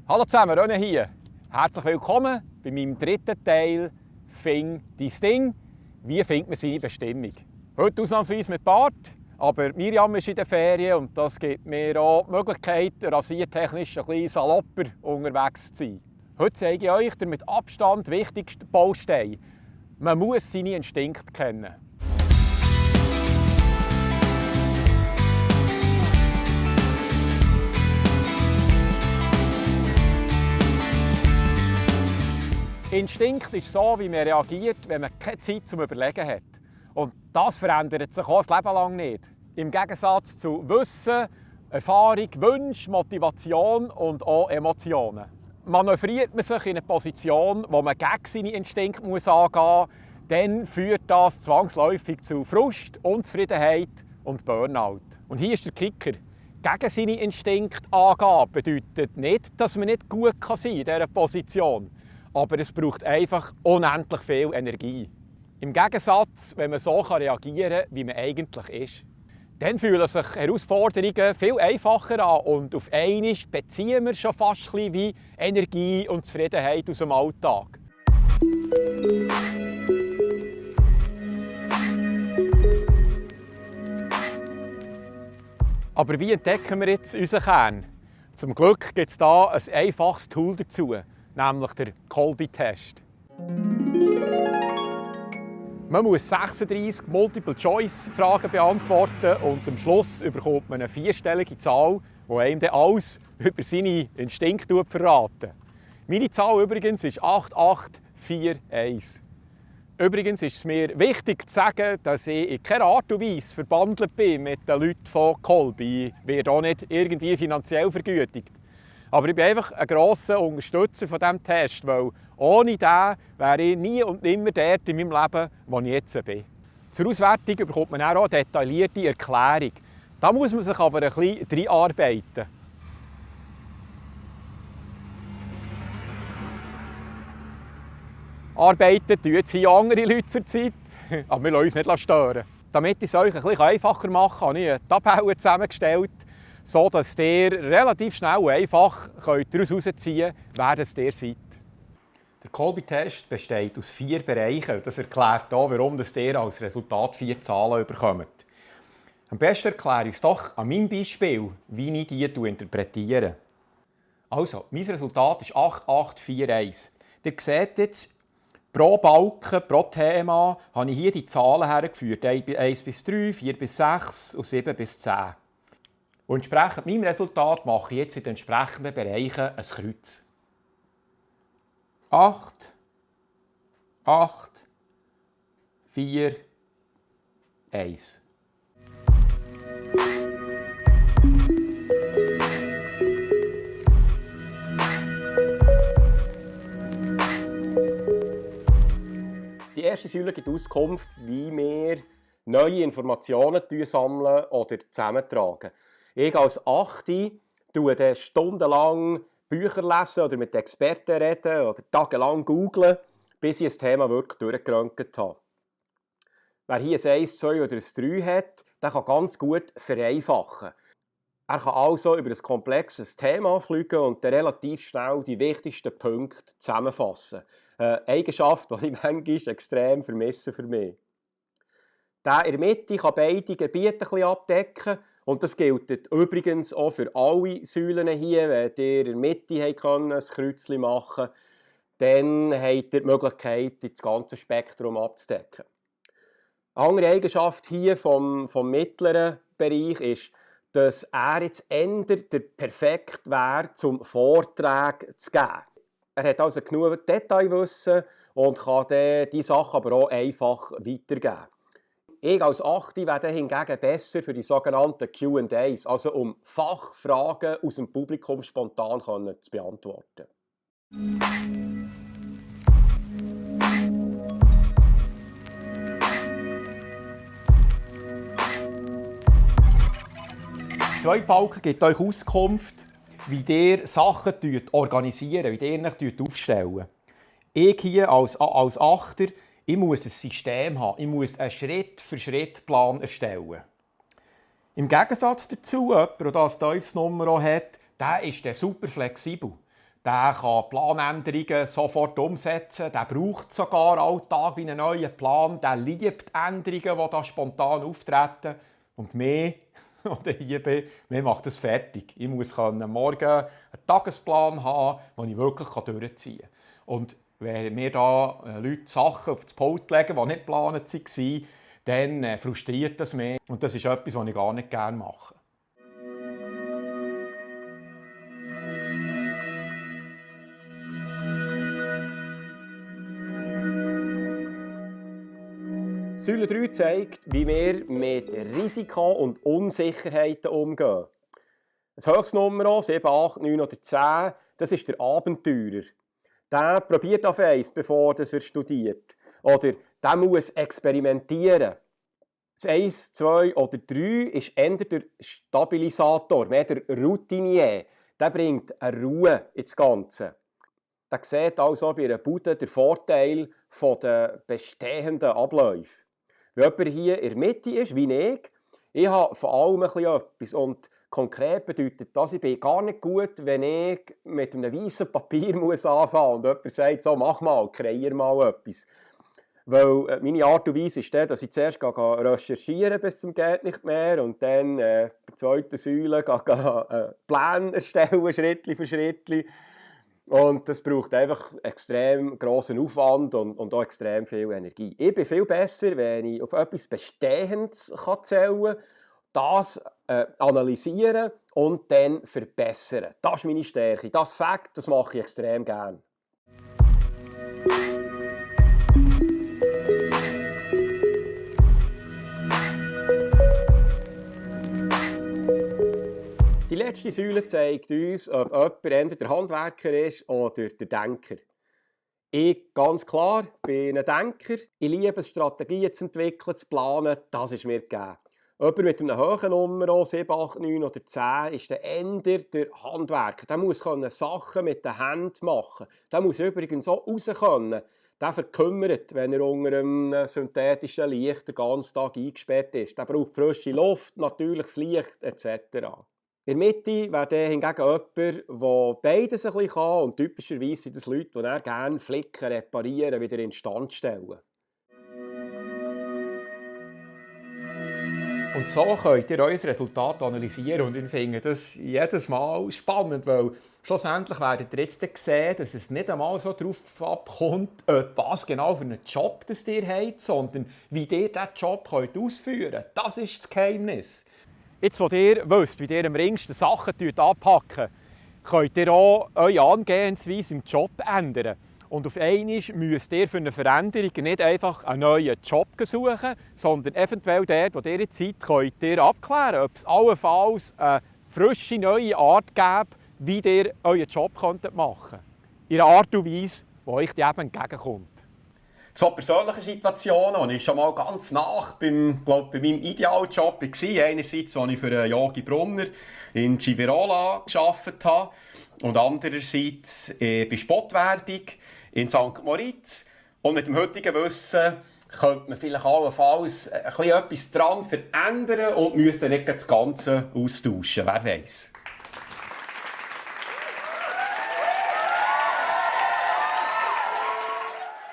Hallo zusammen, Kenne hier. Herzlich willkommen bei meinem dritten Teil «Finde, dein Ding». Wie findet man seine Bestimmung? Heute ausnahmsweise mit Bart, aber Miriam ist in den Ferien und das gibt mir auch die Möglichkeit, rasiertechnisch ein bisschen salopper unterwegs zu sein. Heute zeige ich euch den mit Abstand wichtigsten Baustein. Man muss seine Instinkte kennen. Instinkt ist so, wie man reagiert, wenn man keine Zeit zum Überlegen hat. Und das verändert sich auch das Leben lang nicht. Im Gegensatz zu Wissen, Erfahrung, Wunsch, Motivation und auch Emotionen. Manövriert man sich in eine Position, wo man gegen seine Instinkte angehen muss, dann führt das zwangsläufig zu Frust, Unzufriedenheit und Burnout. Und hier ist der Kicker. Gegen seine Instinkte angehen bedeutet nicht, dass man nicht gut sein kann in dieser Position. Aber es braucht einfach unendlich viel Energie. Im Gegensatz, wenn man so reagieren kann, wie man eigentlich ist. Dann fühlen sich Herausforderungen viel einfacher an und auf einmal beziehen wir schon fast ein bisschen wie Energie und Zufriedenheit aus dem Alltag. Aber wie entdecken wir jetzt unseren Kern? Zum Glück gibt es hier ein einfaches Tool dazu, nämlich der Kolbe-Test. Man muss 36 Multiple-Choice-Fragen beantworten und am Schluss bekommt man eine vierstellige Zahl, die einem dann alles über seine Instinkte verraten. Meine Zahl übrigens ist 8841. Übrigens ist es mir wichtig zu sagen, dass ich in keiner Art und Weise verbandelt bin mit den Leuten von Kolbe. Ich werde auch nicht irgendwie finanziell vergütigt. Aber ich bin einfach ein grosser Unterstützer von diesem Test, weil ohne den wäre ich nie und nimmer dort in meinem Leben, wo ich jetzt bin. Zur Auswertung bekommt man auch eine detaillierte Erklärung. Da muss man sich aber ein bisschen reinarbeiten. Arbeiten tun jetzt hier andere Leute zur Zeit, aber wir lassen uns nicht stören. Damit ich es euch ein bisschen einfacher mache, habe ich eine Tabelle zusammengestellt, so dass ihr relativ schnell und einfach daraus herausziehen könnt, wer das ihr seid. Der Kolbe-Test besteht aus 4 Bereichen. Das erklärt auch, warum ihr als Resultat 4 Zahlen bekommt. Am besten erkläre ich es doch an meinem Beispiel, wie ich die interpretiere. Also, mein Resultat ist 8841. Ihr seht jetzt, pro Balken, pro Thema, habe ich hier die Zahlen hergeführt. 1 bis 3, 4 bis 6 und 7 bis 10. Und entsprechend meinem Resultat mache ich jetzt in den entsprechenden Bereichen ein Kreuz. 8, 8, 4, 1. Die erste Säule gibt Auskunft, wie wir neue Informationen sammeln oder zusammentragen. Ich als Achte lese stundenlang Bücher lesen oder mit Experten reden oder tagelang googlen, bis ich ein Thema wirklich durchgeröntgt habe. Wer hier ein 1, 2 oder ein 3 hat, der kann ganz gut vereinfachen. Er kann also über ein komplexes Thema fliegen und dann relativ schnell die wichtigsten Punkte zusammenfassen. Eine Eigenschaft, die ich manchmal extrem vermisse für mich. Der in der Mitte kann beide Gebiete ein bisschen abdecken. Und das gilt übrigens auch für alle Säulen hier. Wenn ihr in der Mitte ein Kreuzchen machen könnt, dann habt ihr die Möglichkeit, das ganze Spektrum abzudecken. Eine andere Eigenschaft hier vom mittleren Bereich ist, dass er jetzt eher der perfekt wäre, zum Vortrag zu geben. Er hat also genug Detailwissen und kann die Sachen aber auch einfach weitergeben. Ich als Achte wäre hingegen besser für die sogenannten Q&As, also um Fachfragen aus dem Publikum spontan zu beantworten. Der zweite Balken gibt euch Auskunft, wie ihr Sachen organisieren, wie ihr euch aufstellen. Ich hier als Achter, ich muss ein System haben, ich muss einen Schritt-für-Schritt-Plan erstellen. Im Gegensatz dazu, jemand, der das Teufelsnummer hat, der ist super flexibel. Der kann Planänderungen sofort umsetzen, der braucht sogar Alltag wie einen neuen Plan, der liebt Änderungen, die da spontan auftreten. Und mir, oder hier bin, mir macht das fertig. Ich muss morgen einen Tagesplan haben, den ich wirklich durchziehen kann. Und wenn mir da Leute Sachen auf das Pult legen, die nicht geplant waren, dann frustriert das mich. Und das ist etwas, was ich gar nicht gerne mache. Säule 3 zeigt, wie wir mit Risiken und Unsicherheiten umgehen. Das höchste Nummer, 7, 8, 9 oder 10, das ist der Abenteurer. Der probiert auf eins, bevor er studiert. Oder der muss experimentieren. Das 1, 2 oder 3 ist eher der Stabilisator, mehr der Routinier. Der bringt eine Ruhe ins Ganze. Der sieht also bei einer Bude den Vorteil der bestehenden Abläufe. Wenn jemand hier in der Mitte ist, wie ich habe von allem etwas. Und konkret bedeutet das, ich bin gar nicht gut, wenn ich mit einem weißen Papier anfangen muss und jemand sagt, so, mach mal, kreier mal etwas. Weil meine Art und Weise ist der, dass ich zuerst recherchiere bis zum geht nicht mehr und dann bei der zweiten Säule Pläne erstellen, Schritt für Schritt. Und das braucht einfach extrem grossen Aufwand und auch extrem viel Energie. Ich bin viel besser, wenn ich auf etwas Bestehendes zählen kann, das analysieren und dann verbessern. Das ist meine Stärke. Das Fakt, das mache ich extrem gerne. Die letzte Säule zeigt uns, ob jemand entweder der Handwerker ist oder der Denker. Ich, ganz klar, bin ein Denker. Ich liebe es, Strategien zu entwickeln, zu planen. Das ist mir gegeben. Jemand mit einem hohen Nummer, 7, 8, 9 oder 10, ist der Ender der Handwerker. Der muss Sachen mit den Händen machen. Der muss übrigens auch raus können. Der verkümmert, wenn er unter einem synthetischen Licht den ganzen Tag eingesperrt ist. Der braucht frische Luft, natürliches Licht etc. In der Mitte wäre hingegen jemand, der beides ein bisschen kann. Und typischerweise sind das Leute, die gerne flicken, reparieren, wieder instand stellen. Und so könnt ihr euer Resultat analysieren und ich finde das jedes Mal spannend, weil schlussendlich werdet ihr jetzt sehen, dass es nicht einmal so darauf abkommt, was genau für einen Job das ihr habt, sondern wie ihr diesen Job ausführen könnt. Das ist das Geheimnis. Jetzt, wo ihr wisst, wie ihr am ringsten Sachen anpacken, könnt ihr auch eure Angehensweise im Job ändern. Und auf einmal müsst ihr für eine Veränderung nicht einfach einen neuen Job suchen, sondern eventuell dort, wo ihr jetzt seid, könnt ihr abklären, ob es allenfalls eine frische, neue Art gibt, wie ihr euren Job machen könnt. In einer Art und Weise, die euch eben entgegenkommt. Zwei persönliche Situationen, und ich schon mal ganz bei meinem Idealjob war. Einerseits, als ich für Yogi Brunner in Civirola gearbeitet habe und andererseits bei Spottwerbung in St. Moritz. Und mit dem heutigen Wissen könnte man vielleicht allenfalls etwas daran verändern und müsste nicht das Ganze austauschen. Wer weiß.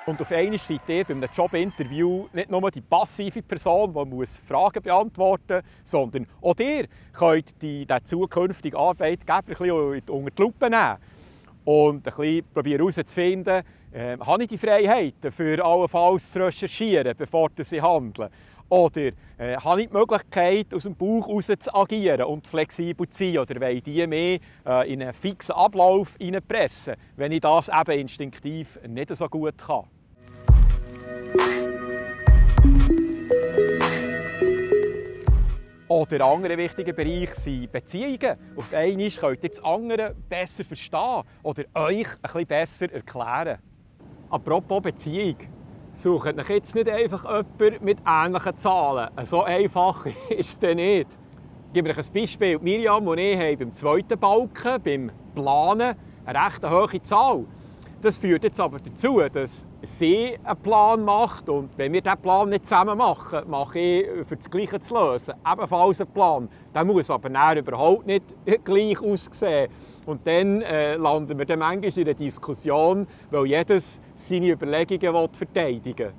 Und auf einmal seid ihr bei einem Jobinterview nicht nur die passive Person, die Fragen beantworten muss, sondern auch ihr könnt den zukünftigen Arbeitgeber ein bisschen unter die Lupe nehmen und ein bisschen herauszufinden, habe ich die Freiheit, für allenfalls zu recherchieren, bevor sie handeln. Oder habe ich die Möglichkeit, aus dem Bauch heraus zu agieren und flexibel zu sein? Oder wollen die mehr in einen fixen Ablauf hineinpressen, wenn ich das eben instinktiv nicht so gut kann? Oder ein anderer wichtiger Bereich sind Beziehungen. Auf einmal könnt ihr das andere besser verstehen oder euch ein bisschen besser erklären. Apropos Beziehung. Sucht euch jetzt nicht einfach jemanden mit ähnlichen Zahlen. So einfach ist es dann nicht. Ich gebe euch ein Beispiel. Miriam und ich haben beim zweiten Balken, beim Planen, eine recht hohe Zahl. Das führt jetzt aber dazu, dass sie einen Plan macht und wenn wir diesen Plan nicht zusammen machen, mache ich für das Gleiche zu lösen ebenfalls einen Plan. Der muss aber dann überhaupt nicht gleich aussehen. Und dann landen wir dann manchmal in einer Diskussion, weil jedes seine Überlegungen verteidigen will.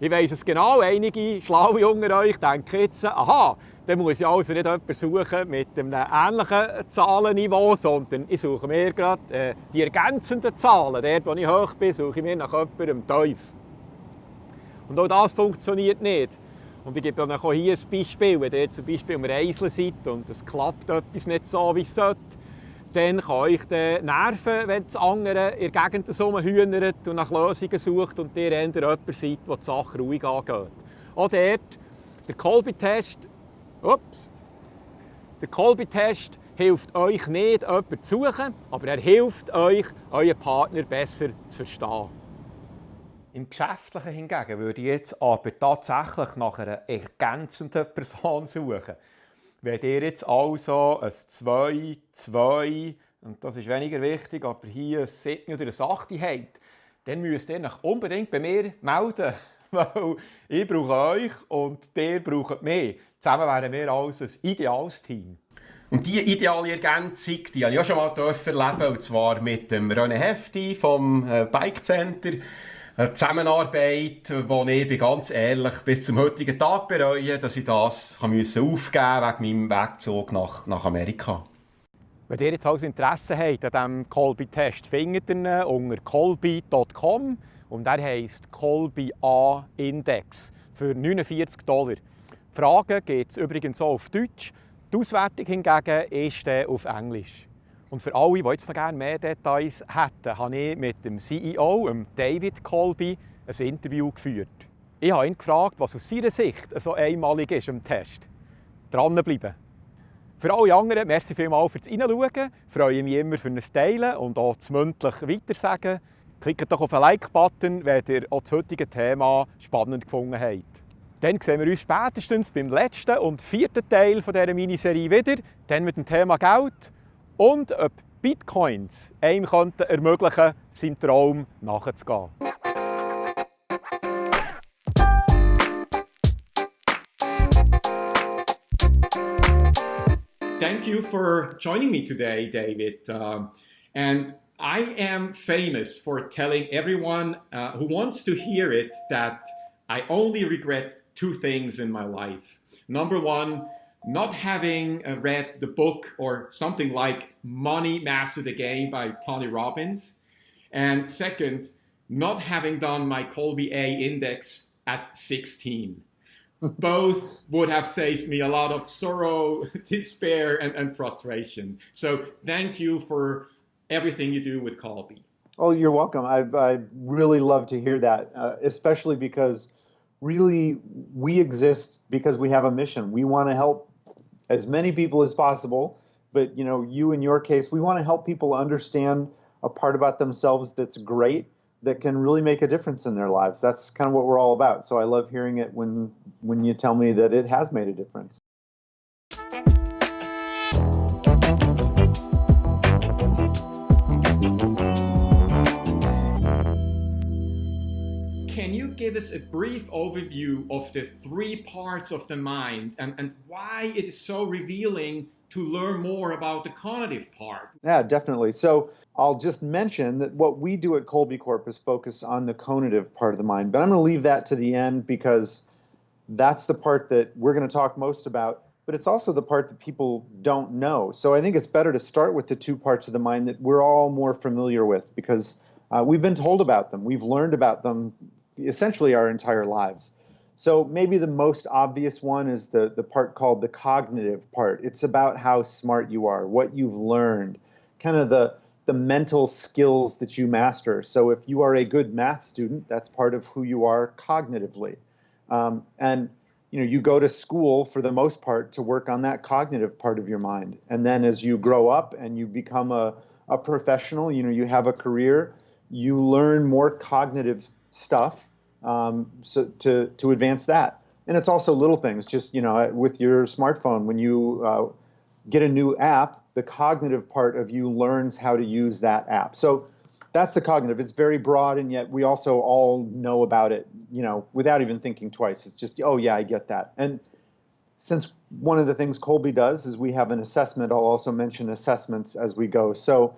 Ich weiss es genau, einige Schlaue unter euch denken jetzt, aha, dann muss ich also nicht jemanden suchen mit einem ähnlichen Zahlenniveau, sondern ich suche mir gerade die ergänzenden Zahlen. Dort, wo ich hoch bin, suche ich mir nach jemandem tief. Und auch das funktioniert nicht. Und ich gebe euch auch hier ein Beispiel. Wenn ihr zum Beispiel am Reisen seid und es klappt etwas nicht so, wie es sollte, dann kann euch nerven, wenn das andere in der Gegend herumhühnert und nach Lösungen sucht und ihr eher jemand seid, der die Sache ruhig angeht. Auch dort, der Kolbe-Test hilft euch nicht, jemanden zu suchen, aber er hilft euch, euren Partner besser zu verstehen. Im Geschäftlichen hingegen würde ich jetzt aber tatsächlich nach einer ergänzenden Person suchen. Wenn ihr jetzt also ein 2, 2, und das ist weniger wichtig, aber hier ein 7 oder ein 8 habt, dann müsst ihr euch unbedingt bei mir melden. Weil ich brauche euch und ihr braucht mich. Zusammen wären wir also ein ideales Team. Und diese ideale Ergänzung, die habe ich auch schon mal erleben, und zwar mit dem René Hefti vom Bike Center. Eine Zusammenarbeit, wo ich ganz ehrlich bis zum heutigen Tag bereue, dass ich das aufgeben musste wegen meinem Wegzug nach Amerika. Wenn ihr jetzt also Interesse habt an diesem Kolbe-Test, findet ihr ihn unter kolbe.com und er heisst Kolbe A Index für $49. Fragen gibt es übrigens auch auf Deutsch, die Auswertung hingegen ist auf Englisch. Und für alle, die jetzt noch gerne mehr Details hätten, habe ich mit dem CEO, dem David Kolbe, ein Interview geführt. Ich habe ihn gefragt, was aus seiner Sicht so einmalig ist am Test. Dranbleiben. Für alle anderen, merci vielmals fürs Reinschauen. Ich freue mich immer für ein Teilen und auch das mündlich Weitersagen. Klickt doch auf den Like-Button, wenn ihr auch das heutige Thema spannend gefunden habt. Dann sehen wir uns spätestens beim letzten und 4. Teil dieser Miniserie wieder, dann mit dem Thema Geld. Und ob Bitcoins einem ermöglichen, seinem Traum nachzugehen. Thank you for joining me today, David. And I am famous for telling everyone who wants to hear it that I only regret 2 things in my life. Number 1, not having read the book or something like Money Master the Game by Tony Robbins. And second, not having done my Kolbe A index at 16. Both would have saved me a lot of sorrow, despair, and frustration. So thank you for everything you do with Kolbe. Oh, you're welcome. I really love to hear that, especially because really we exist because we have a mission. We want to help as many people as possible, but you in your case, we want to help people understand a part about themselves that's great, that can really make a difference in their lives. That's kind of what we're all about. So I love hearing it when you tell me that it has made a difference. Can you give us a brief overview of the 3 parts of the mind and why it is so revealing to learn more about the cognitive part? Yeah, definitely. So I'll just mention that what we do at Kolbe Corp is focus on the cognitive part of the mind, but I'm going to leave that to the end because that's the part that we're going to talk most about, but it's also the part that people don't know. So I think it's better to start with the 2 parts of the mind that we're all more familiar with because we've been told about them. We've learned about them essentially our entire lives. So maybe the most obvious one is the part called the cognitive part. It's about how smart you are, what you've learned, kind of the mental skills that you master. So if you are a good math student, that's part of who you are cognitively. And you go to school for the most part to work on that cognitive part of your mind. And then as you grow up and you become a professional, you have a career, you learn more cognitive stuff so to advance that. And it's also little things, just with your smartphone, when you get a new app, the cognitive part of you learns how to use that app. So That's the cognitive. It's very broad, and yet we also all know about it, without even thinking twice. It's just, oh yeah, I get that. And since one of the things Kolbe does is we have an assessment, I'll also mention assessments as we go. So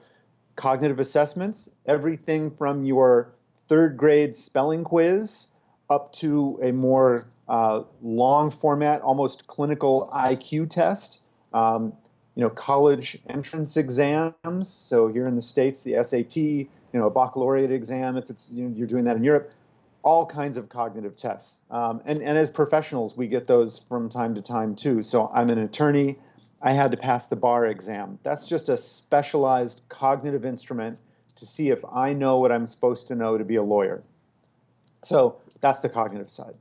cognitive assessments, everything from your third grade spelling quiz up to a more long format, almost clinical IQ test. College entrance exams. So here in the States, the SAT, a baccalaureate exam, if it's you're doing that in Europe, all kinds of cognitive tests. And as professionals, we get those from time to time too. So I'm an attorney. I had to pass the bar exam. That's just a specialized cognitive instrument to see if I know what I'm supposed to know to be a lawyer. So that's the cognitive side.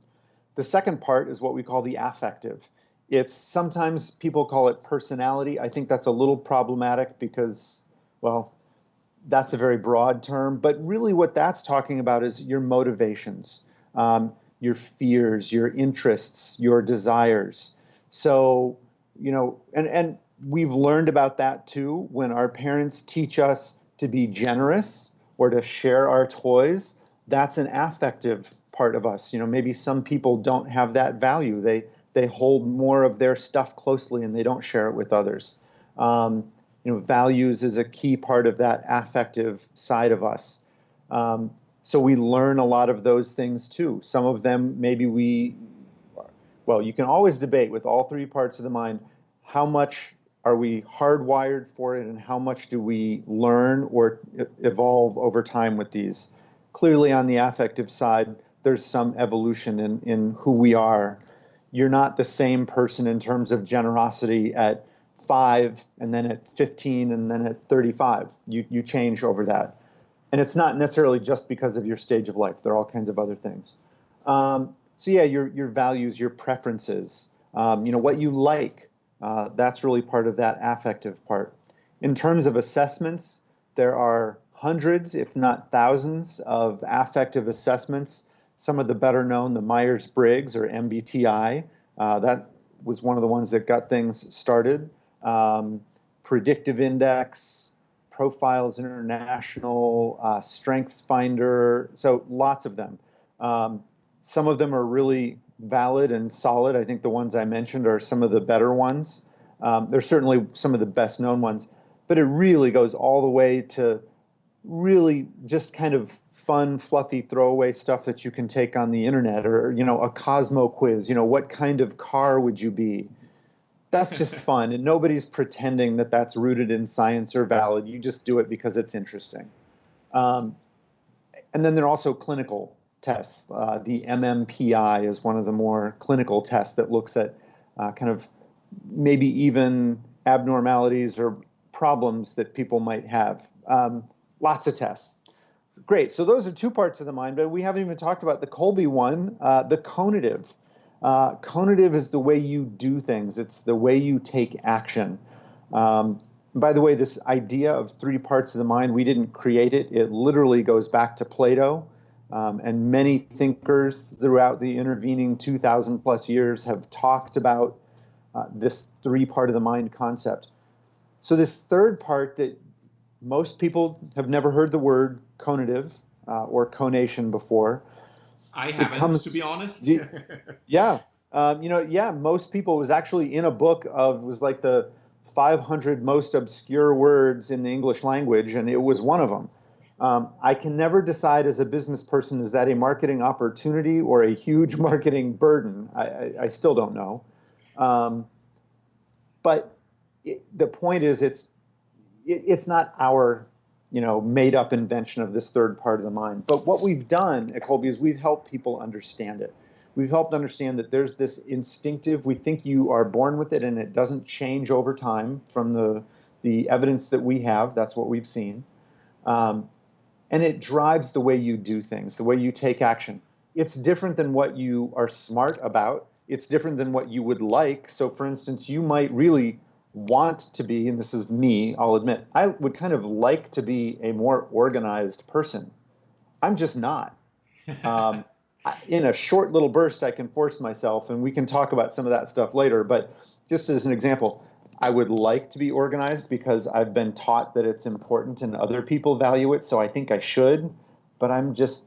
The second part is what we call the affective. It's sometimes people call it personality. I think that's a little problematic because, well, that's a very broad term. But really what that's talking about is your motivations, your fears, your interests, your desires. So, and we've learned about that too when our parents teach us to be generous or to share our toys. That's an affective part of us. Maybe some people don't have that value. They hold more of their stuff closely and they don't share it with others. Values is a key part of that affective side of us. So we learn a lot of those things too. Some of them maybe you can always debate with all three parts of the mind, how much are we hardwired for it and how much do we learn or evolve over time with these? Clearly on the affective side, there's some evolution in who we are. You're not the same person in terms of generosity at 5 and then at 15 and then at 35. You change over that. And it's not necessarily just because of your stage of life. There are all kinds of other things. So yeah, your values, your preferences, what you like, that's really part of that affective part. In terms of assessments, there are hundreds, if not thousands, of affective assessments. Some of the better known, the Myers-Briggs or MBTI, that was one of the ones that got things started. Predictive Index, Profiles International, Strengths Finder, so lots of them. Some of them are really valid and solid. I think the ones I mentioned are some of the better ones. They're certainly some of the best known ones, but it really goes all the way to really just kind of fun, fluffy, throwaway stuff that you can take on the internet or, a Cosmo quiz. What kind of car would you be? That's just fun. And nobody's pretending that that's rooted in science or valid. You just do it because it's interesting. And then there are also clinical tests. The MMPI is one of the more clinical tests that looks at kind of maybe even abnormalities or problems that people might have. Lots of tests. Great. So those are two parts of the mind, but we haven't even talked about the Kolbe one, the conative. Conative is the way you do things. It's the way you take action. By the way, this idea of three parts of the mind, we didn't create it. It literally goes back to Plato. And many thinkers throughout the intervening 2,000 plus years have talked about this three part of the mind concept. So this third part that most people have never heard the word conative or conation before. I haven't, to be honest. Yeah. Most people, it was actually in a book it was like the 500 most obscure words in the English language, and it was one of them. I can never decide as a business person, is that a marketing opportunity or a huge marketing burden? I still don't know. But the point is, it's not our, made up invention of this third part of the mind. But what we've done at Kolbe is we've helped people understand it. We've helped understand that there's this instinctive, we think you are born with it and it doesn't change over time from the evidence that we have. That's what we've seen. And it drives the way you do things, the way you take action. It's different than what you are smart about. It's different than what you would like. So for instance, you might really want to be, and this is me, I'll admit, I would kind of like to be a more organized person. I'm just not. In a short little burst, I can force myself, and we can talk about some of that stuff later. But just as an example, I would like to be organized because I've been taught that it's important and other people value it, so I think I should, but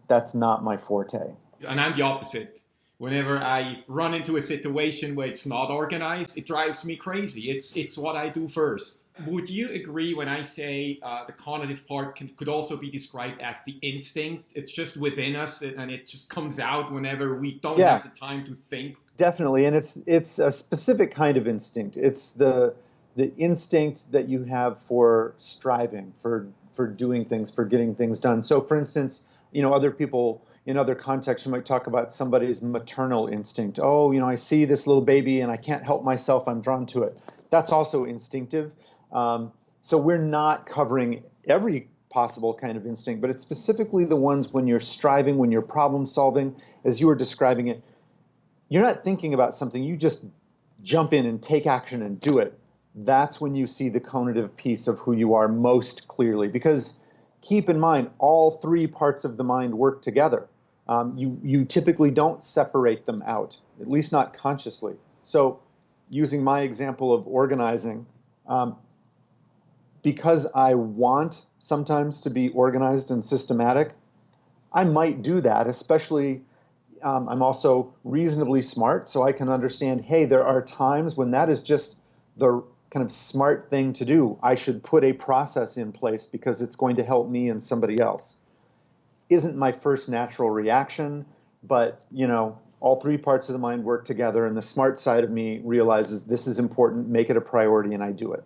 that's not my forte. And I'm the opposite. Whenever I run into a situation where it's not organized, it drives me crazy. It's what I do first. Would you agree when I say the cognitive part could also be described as the instinct? It's just within us and it just comes out whenever we don't have the time to think. Definitely, and it's a specific kind of instinct. It's the instinct that you have for striving, for doing things, for getting things done. So, for instance, other people in other contexts, you might talk about somebody's maternal instinct. Oh, I see this little baby and I can't help myself. I'm drawn to it. That's also instinctive. So we're not covering every possible kind of instinct, but it's specifically the ones when you're striving, when you're problem solving, as you were describing it. You're not thinking about something. You just jump in and take action and do it. That's when you see the cognitive piece of who you are most clearly. Because keep in mind, all three parts of the mind work together. You typically don't separate them out, at least not consciously. So using my example of organizing, because I want sometimes to be organized and systematic, I might do that, especially I'm also reasonably smart, so I can understand, hey, there are times when that is just the kind of smart thing to do. I should put a process in place because it's going to help me and somebody else. Isn't my first natural reaction, but all three parts of the mind work together, and the smart side of me realizes this is important, make it a priority, and I do it.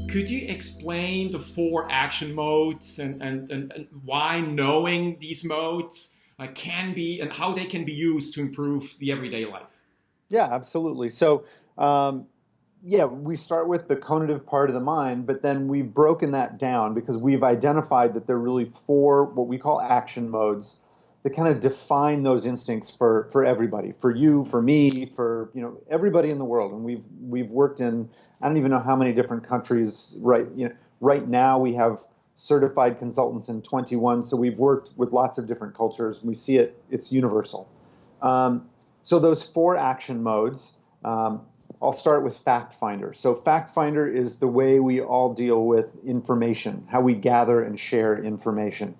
Could you explain the 4 action modes and why knowing these modes can be and how they can be used to improve the everyday life? Yeah, absolutely. So, we start with the cognitive part of the mind, but then we've broken that down because we've identified that there are really 4 what we call action modes that kind of define those instincts for everybody, for you, for me, for everybody in the world. And we've worked in I don't even know how many different countries. Right now we have certified consultants in 21, so we've worked with lots of different cultures. We see it's universal. So those 4 action modes, I'll start with fact finder. So fact finder is the way we all deal with information, how we gather and share information.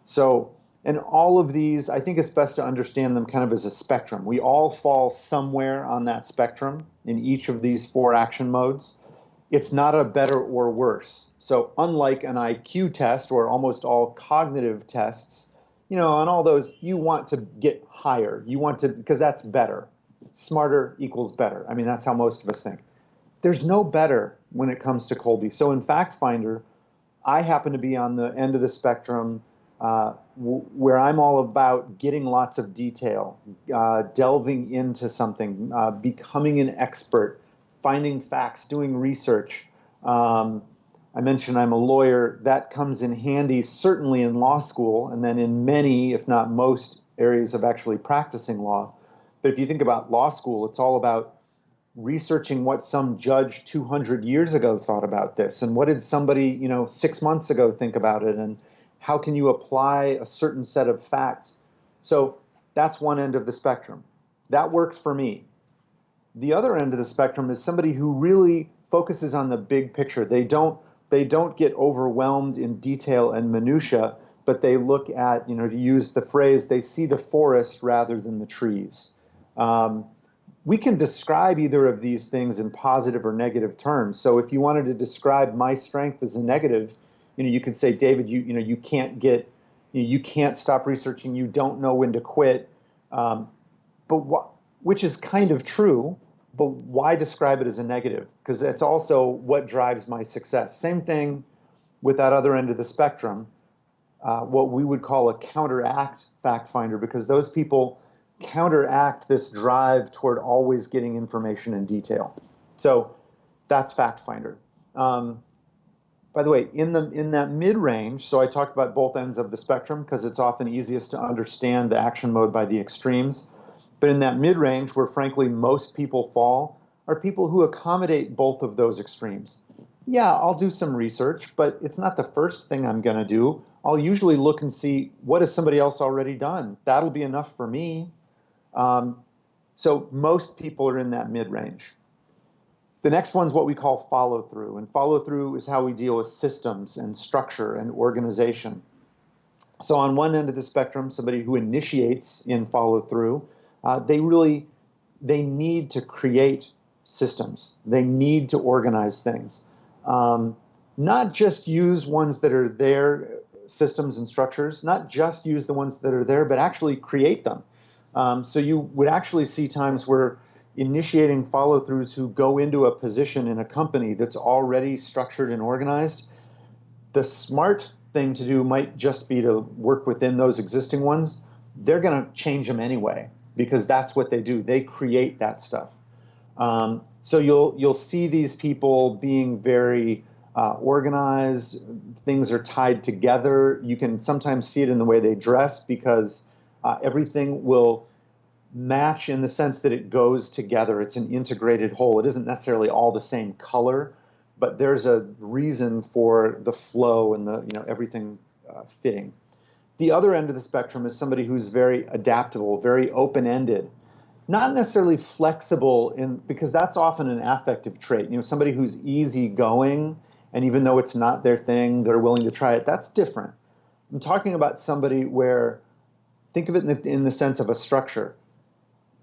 So, and all of these, I think it's best to understand them kind of as a spectrum. We all fall somewhere on that spectrum in each of these 4 action modes. It's not a better or worse. So unlike an IQ test or almost all cognitive tests, on all those, you want to get higher. You want to, because that's better. Smarter equals better. I mean, that's how most of us think. There's no better when it comes to Kolbe. So in Fact Finder, I happen to be on the end of the spectrum where I'm all about getting lots of detail, delving into something, becoming an expert, finding facts, doing research. I mentioned I'm a lawyer. That comes in handy certainly in law school, and then in many, if not most, areas of actually practicing law. But if you think about law school, it's all about researching what some judge 200 years ago thought about this, and what did somebody 6 months ago think about it, and how can you apply a certain set of facts. So that's one end of the spectrum. That works for me. The other end of the spectrum is somebody who really focuses on the big picture. They don't get overwhelmed in detail and minutia, but they look at, to use the phrase, they see the forest rather than the trees. We can describe either of these things in positive or negative terms. So if you wanted to describe my strength as a negative, you could say, David, you can't stop researching. You don't know when to quit. Which is kind of true, but why describe it as a negative? Because that's also what drives my success. Same thing with that other end of the spectrum, what we would call a counteract fact finder, because those people counteract this drive toward always getting information in detail. So that's fact finder. By the way, in that mid-range, so I talked about both ends of the spectrum because it's often easiest to understand the action mode by the extremes. But in that mid-range, where frankly most people fall, are people who accommodate both of those extremes. Yeah, I'll do some research, but it's not the first thing I'm going to do. I'll usually look and see what has somebody else already done. That'll be enough for me. Um, so most people are in that mid-range. The next one's what we call follow through, and follow through is how we deal with systems and structure and organization. So on one end of the spectrum, somebody who initiates in follow through, they need to create systems. They need to organize things. Not just use ones that are there, systems and structures, not just use the ones that are there, but actually create them. So you would actually see times where initiating follow-throughs who go into a position in a company that's already structured and organized, the smart thing to do might just be to work within those existing ones. They're going to change them anyway because that's what they do. They create that stuff. So you'll see these people being very organized. Things are tied together. You can sometimes see it in the way they dress because everything will match in the sense that it goes together. It's an integrated whole. It isn't necessarily all the same color, but there's a reason for the flow and everything fitting. The other end of the spectrum is somebody who's very adaptable, very open-ended, not necessarily flexible because that's often an affective trait. Somebody who's easygoing, and even though it's not their thing, they're willing to try it. That's different. I'm talking about somebody where, think of it in the sense of a structure.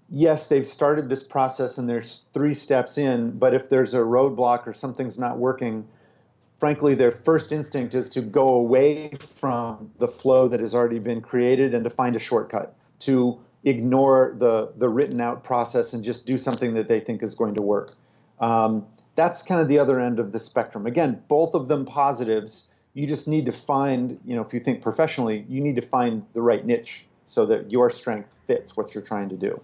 Yes, they've started this process and there's 3 steps in, but if there's a roadblock or something's not working, frankly, their first instinct is to go away from the flow that has already been created and to find a shortcut, to ignore the written out process and just do something that they think is going to work. That's kind of the other end of the spectrum. Again, both of them positives. You just need to find, if you think professionally, you need to find the right niche so that your strength fits what you're trying to do.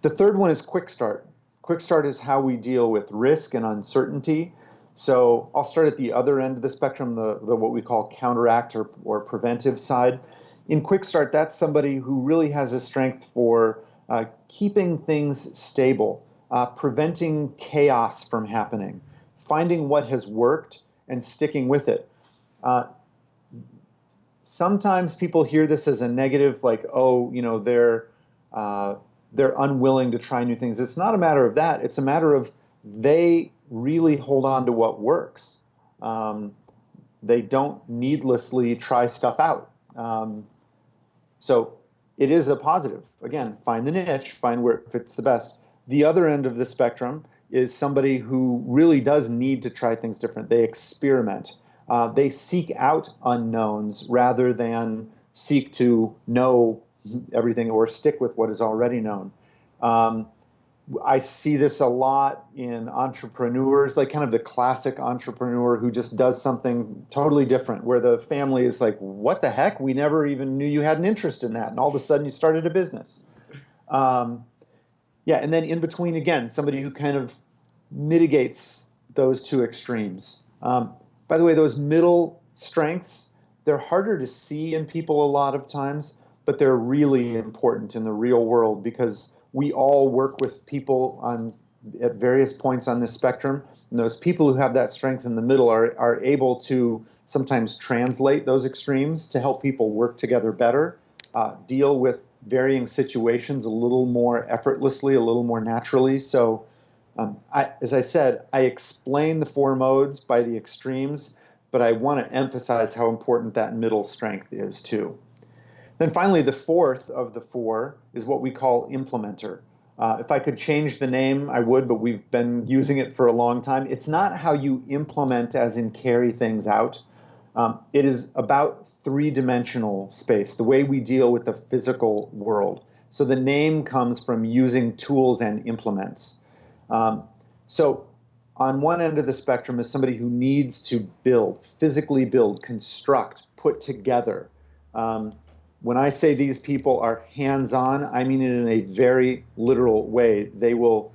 The third one is quick start. Quick start is how we deal with risk and uncertainty. So I'll start at the other end of the spectrum, the what we call counteract or preventive side. In quick start, that's somebody who really has a strength for keeping things stable, preventing chaos from happening, finding what has worked and sticking with it. Sometimes people hear this as a negative, like, oh, they're unwilling to try new things. It's not a matter of that. It's a matter of they really hold on to what works. They don't needlessly try stuff out. So it is a positive. Again, find the niche, find where it fits the best. The other end of the spectrum is somebody who really does need to try things different. They experiment. They seek out unknowns rather than seek to know everything or stick with what is already known. I see this a lot in entrepreneurs, like kind of the classic entrepreneur who just does something totally different, where the family is like, what the heck? We never even knew you had an interest in that. And all of a sudden you started a business. And then in between, again, somebody who kind of mitigates those two extremes. By the way, those middle strengths, they're harder to see in people a lot of times, but they're really important in the real world because we all work with people at various points on this spectrum. And those people who have that strength in the middle are able to sometimes translate those extremes to help people work together better, deal with varying situations a little more effortlessly, a little more naturally. So as I said, I explain the 4 modes by the extremes, but I want to emphasize how important that middle strength is too. Then finally, the fourth of the 4 is what we call implementer. If I could change the name, I would, but we've been using it for a long time. It's not how you implement as in carry things out. It is about 3-dimensional space, the way we deal with the physical world. So the name comes from using tools and implements. So on one end of the spectrum is somebody who needs to build, physically build, construct, put together. When I say these people are hands-on, I mean it in a very literal way. They will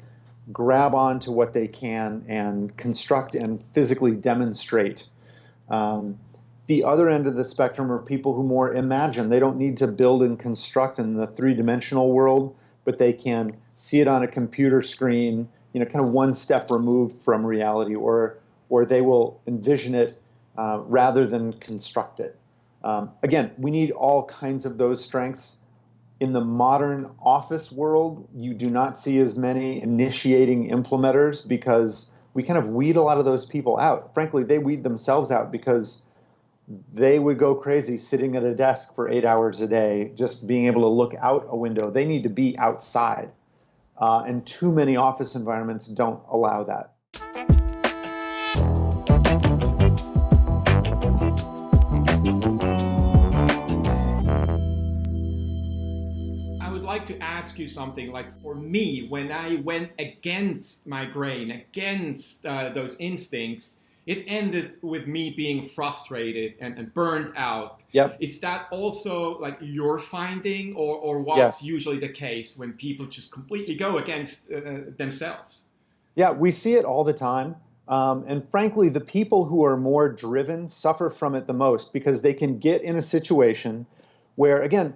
grab onto what they can and construct and physically demonstrate. The other end of the spectrum are people who more imagine. They don't need to build and construct in the 3-dimensional world, but they can see it on a computer screen, kind of one step removed from reality, or or they will envision it rather than construct it. Again, we need all kinds of those strengths. In the modern office world, you do not see as many initiating implementers because we kind of weed a lot of those people out. Frankly, they weed themselves out because they would go crazy sitting at a desk for 8 hours a day, just being able to look out a window. They need to be outside. And too many office environments don't allow that. I would like to ask you something. Like for me, when I went against my grain, against those instincts, it ended with me being frustrated and burned out. Yep. Is that also like your finding, or what's Yes. usually the case when people just completely go against themselves? Yeah, we see it all the time. And frankly, the people who are more driven suffer from it the most because they can get in a situation where, again,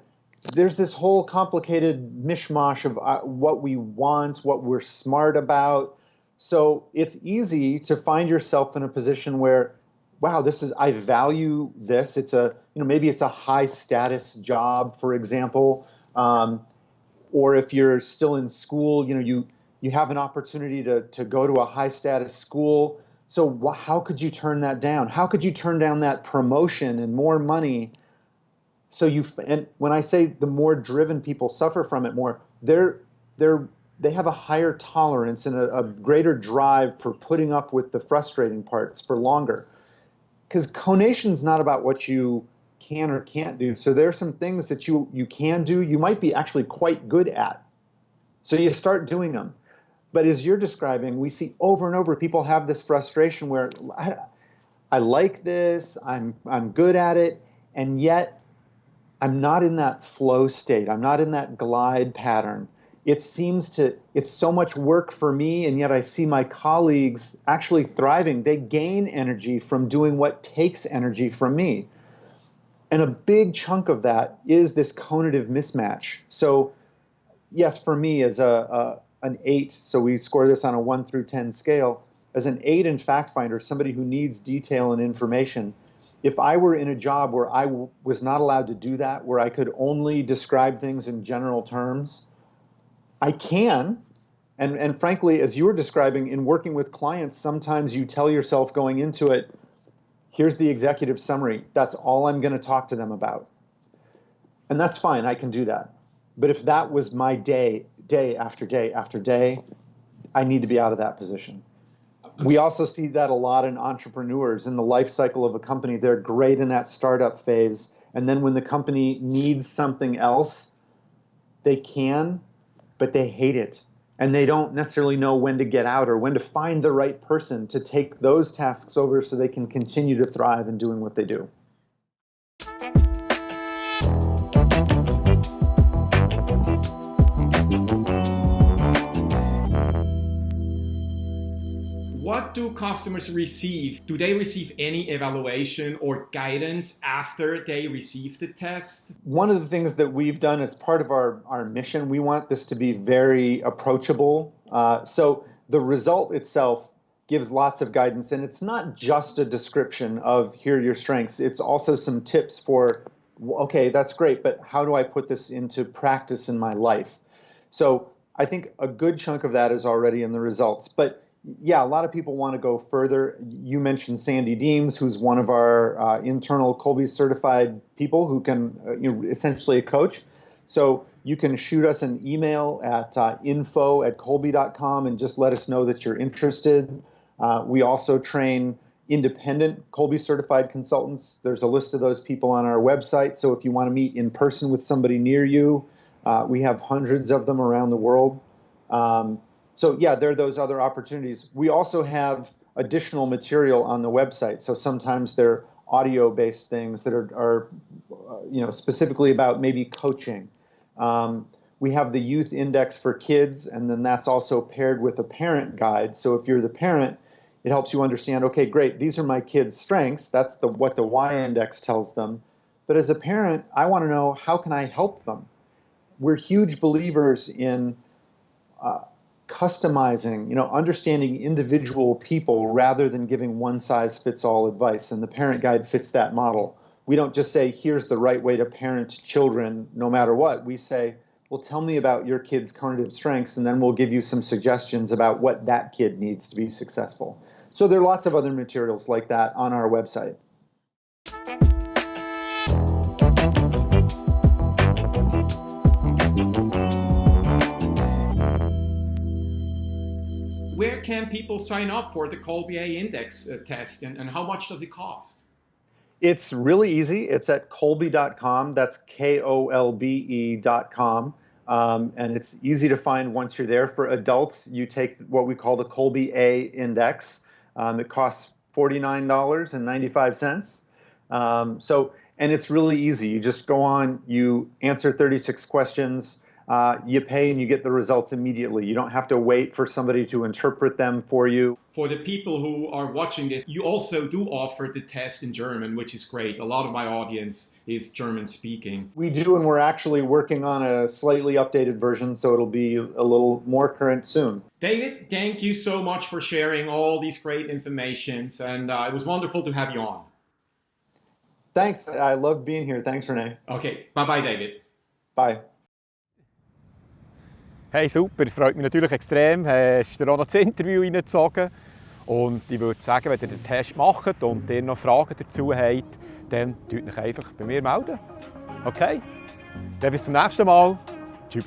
there's this whole complicated mishmash of what we want, what we're smart about. So it's easy to find yourself in a position where, wow, I value this. It's maybe it's a high status job, for example. Or if you're still in school, you have an opportunity to go to a high status school. So how could you turn that down? How could you turn down that promotion and more money? And when I say the more driven people suffer from it more, they have a higher tolerance and a greater drive for putting up with the frustrating parts for longer. Because conation is not about what you can or can't do. So there are some things that you can do, you might be actually quite good at. So you start doing them. But as you're describing, we see over and over people have this frustration where I like this, I'm good at it, and yet I'm not in that flow state. I'm not in that glide pattern. It's so much work for me, and yet I see my colleagues actually thriving. They gain energy from doing what takes energy from me. And a big chunk of that is this conative mismatch. So yes, for me as an 8, so we score this on a 1 through 10 scale, as an 8 in fact finder, somebody who needs detail and information, if I were in a job where I was not allowed to do that, where I could only describe things in general terms, I can. And frankly, as you were describing, in working with clients, sometimes you tell yourself going into it, here's the executive summary. That's all I'm going to talk to them about. And that's fine. I can do that. But if that was my day after day after day, I need to be out of that position. We also see that a lot in entrepreneurs in the life cycle of a company. They're great in that startup phase. And then when the company needs something else, they can, but they hate it. And they don't necessarily know when to get out or when to find the right person to take those tasks over so they can continue to thrive in doing what they do. What do customers receive? Do they receive any evaluation or guidance after they receive the test? One of the things that we've done as part of our mission, we want this to be very approachable. So the result itself gives lots of guidance, and it's not just a description of here are your strengths. It's also some tips for, okay, that's great, but how do I put this into practice in my life? So I think a good chunk of that is already in the results. But yeah, a lot of people want to go further. You mentioned Sandy Deems, who's one of our internal Kolbe certified people who can essentially a coach. So you can shoot us an email at info@kolbe.com and just let us know that you're interested. We also train independent Kolbe certified consultants. There's a list of those people on our website. So if you want to meet in person with somebody near you, we have hundreds of them around the world. So yeah, there are those other opportunities. We also have additional material on the website. So sometimes they're audio-based things that are specifically about maybe coaching. We have the youth index for kids, and then that's also paired with a parent guide. So if you're the parent, it helps you understand, okay, great, these are my kids' strengths. That's what the Y index tells them. But as a parent, I want to know, how can I help them? We're huge believers in customizing, understanding individual people rather than giving one-size-fits-all advice. And the parent guide fits that model. We don't just say, here's the right way to parent children no matter what. We say, well, tell me about your kid's cognitive strengths, and then we'll give you some suggestions about what that kid needs to be successful. So there are lots of other materials like that on our website. Where can people sign up for the Kolbe Index test, and how much does it cost? It's really easy. It's at kolbe.com. That's KOLBE.com. And it's easy to find once you're there. For adults, you take what we call the Kolbe A Index. It costs $49.95. And it's really easy. You just go on, you answer 36 questions, you pay, and you get the results immediately. You don't have to wait for somebody to interpret them for you. For the people who are watching this, you also do offer the test in German, which is great. A lot of my audience is German speaking. We do, and we're actually working on a slightly updated version, so it'll be a little more current soon. David, thank you so much for sharing all these great informations, and it was wonderful to have you on. Thanks. I love being here. Thanks, Renee. Okay, bye-bye, David. Bye. Hey, super, freut mich natürlich extrem. Hast du auch noch das Interview reingezogen? Und ich würde sagen, wenn ihr den Test macht und ihr noch Fragen dazu habt, dann meldet euch einfach bei mir melden. Okay? Dann bis zum nächsten Mal. Tschüss.